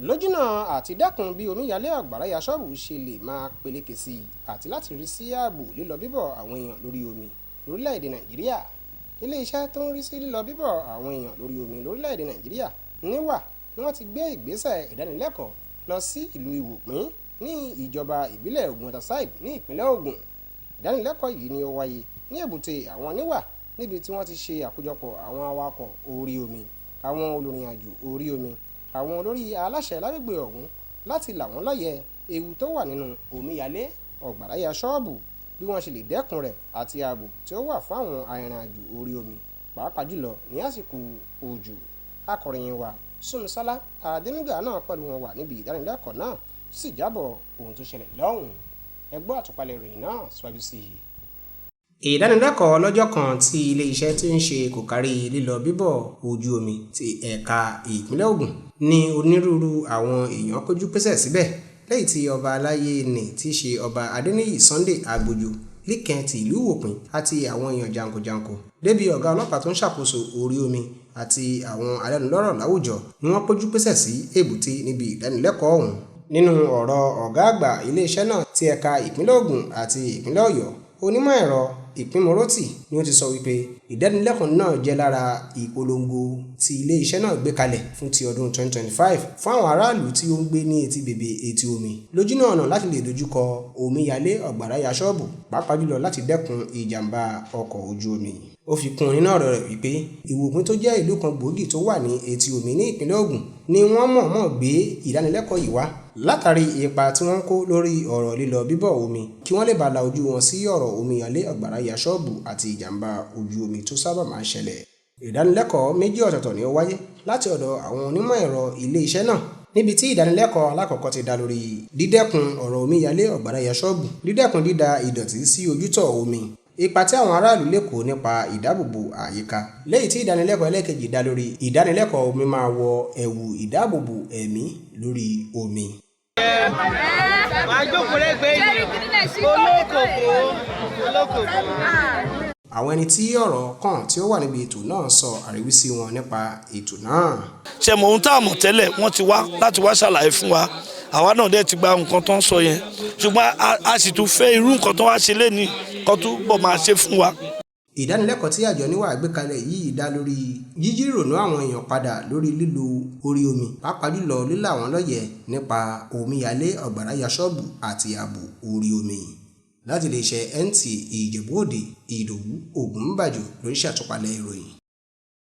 Lójúnà àti dẹ́kun bí omíyalé àgbàrá ya ṣọ́ọ̀bù ṣe lè máa peléke sí i àti láti rí sí ààbò lílọ bíbọ̀ àwọn èèyàn lórí omi lórílẹ̀‐èdè Nàìjíríà, iléeṣẹ́ tó ń rí sí lílọ bíbọ̀ àwọn èèyàn lórí omi lórílẹ̀‐èdè Nàìjíríà NIWA ni wọ́n ti gbé ìgbésẹ̀ ìdánilẹ́kọ̀ọ́ lọ sí ìlú Ìwòpín ní ìjọba ìbílẹ̀ Ògùn Waterside ní ìpínlẹ̀ Ògùn. Ìdánilẹ́kọ̀ọ́ yìí ni ó wáyé ní èbúté àwọn NIWA níbi tí wọ́n ti ṣe àkójọpọ̀ àwọn awakọ̀ orí omi, àwọn olùrìnàjò orí omi, àwọn olórí aláṣẹ lágbègbè ọ̀hún láti là wọ́n lọ́yẹ̀ ewu tó wà nínú omíyalé ọ̀gbàrá ya ṣọ́ọ̀bù, bí wọ́n ṣe lè dẹ́kun rẹ̀ àti ààbò tí ó wà fún àwọn arìnrìn-àjò orí omi, pàápàá jùlọ ní àsìkò òjò. Akọ̀ròyìn wa Súnmisọ́lá Adénúgà náà pẹ̀lú wọn wà níbi ìdánilẹ́kọ̀ọ́ náà tó sì jábọ̀ ohun tó ṣẹlẹ̀ lọ́hùn-ún. Ẹ gbọ́ àtúpalẹ̀ ìròyìn náà síwájú sí i. Ìdánilẹ́kọ̀ọ́ ọlọ́jọ́ kan tí ilé-iṣẹ́ tí ń ṣe kòkáárí lílọ bíbọ̀ ojú omi ti ẹ̀ka ìpínlẹ̀ Ògùn ní onírúurú àwọn èèyàn péjú pésẹ̀ síbẹ̀ lẹ́yìn tí ọba aláyé ní tí í ṣe Ọba Adéníyì Sunday Agbójú Líkẹn ti ìlú Ìwòpin àti àwọn èèyàn jàǹkànjàǹkàn débi ọ̀gá ọlọ́pàá tó ń ṣàkóso orí omi àti àwọn alẹ́nulọ́rọ̀ láwùjọ ni wọ́n péjú pésẹ̀ sí èbúté níbi ìdánilẹ́kọ̀ọ́ ọ̀hún. Nínú ọ̀rọ̀ ọ̀gá àgbà iléeṣẹ́ náà ti ẹ̀ka ìpínlẹ̀ Ògùn àti ìpínlẹ̀ Ọ̀yọ́, onímọ̀ ẹ̀rọ Ìpínmọrotì ni ó ti sọ wípé ìdánilẹ́kọ̀ọ́ náà jẹ́ lára ìpolongo tí iléeṣẹ́ náà gbé kalẹ̀ fún ti ọdún 2025 fún àwọn aráàlú tí ó ń gbé ní etí bèbè etí omi lójúnà ọ̀nà láti lè dojúkọ omíyalé ọ̀gbàrá ya ṣọ́ọ̀bù, pàápàá jùlọ láti dẹ́kun ìjàmbá ọkọ̀ ojú omi. Ó fi kún un nínú ọ̀rọ̀ rẹ̀ wípé Ìwòpin tó jẹ́ ìlú kan gbòógì tó wà ní etí omi ní ìpínlẹ̀ Ògùn ni wọ́n mọ̀ọ́mọ̀ gbé ìdánilẹ́kọ̀ọ́ yìí wá látàrí ipa tí wọ́n ń kó lórí ọ̀rọ̀ lílọ bíbọ̀ omi kí wọ́n lè bá la ojú wọn sí ọ̀rọ̀ omíyalé ọ̀gbàrá ya ṣọ́ọ̀bù àti ìjàmbá ojú omi tó sábà máa ń ṣẹlẹ̀. Ìdánilẹ́kọ̀ọ́ méjì ọ̀tọ̀ọ̀tọ̀ ni ó wáyé láti ọ̀dọ̀ àwọn onímọ̀ ẹ̀rọ ilé-iṣẹ́ náà níbi tí ìdánilẹ́kọ̀ọ́ alákọ̀ọ́kọ́ ti dá lórí dídẹ́kun ọ̀rọ̀ omíyalé ọ̀gbàrá ya ṣọ́ọ̀bù, dídẹ́kun dída ìdọ̀tí sí ojútọ̀ omi, ipa tí àwọn aráàlú lè kó nípa ìdáàbòbò àyíká, léyìí tí ìdánilẹ́kọ̀ọ́ ẹlẹ́ẹ̀kejì dá lórí ìdánilẹ́kọ̀ọ́ omi máa wọ ẹ̀wù ìdáàbòbò ẹ̀mí lórí omi. Màá jókòó lẹ́gbẹ̀ẹ́ yìí, olókòkò olókòkò. Àwọn ẹni tí ọ̀rọ̀ kàn tí ó wà níbi ètò náà sọ àríwísí wọn nípa ètò náà. Ṣe mọ ohun tá a mọ̀ tẹ́lẹ̀, wọ́n ti wá láti wá ṣàlàyé fún wa. Àwa náà dẹ̀ ti gba nǹkan tó ń sọ yẹn, ṣùgbọ́n a sì tún fẹ́ irú nǹkan tó wá ṣe lénìí kan tó bọ̀ máa ṣe fún wa. Ìdánilẹ́kọ̀ọ́ tí àjọ NIWA gbé kalẹ̀ yìí dá lórí yíyí ìrònú àwọn èèyàn padà lórí lílo orí omi, pàápàá jùlọ lílà wọ́n lọ́yẹ̀ nípa omíyalé ọ̀gbàrá ya ṣọ́ọ̀bù àti ààbò orí omi. Láti iléeṣẹ́ NTA Ìjẹ̀bú Òde, Ìdòwú Ògúnbàjò ló ń ṣàtúpalẹ̀ ìròyìn.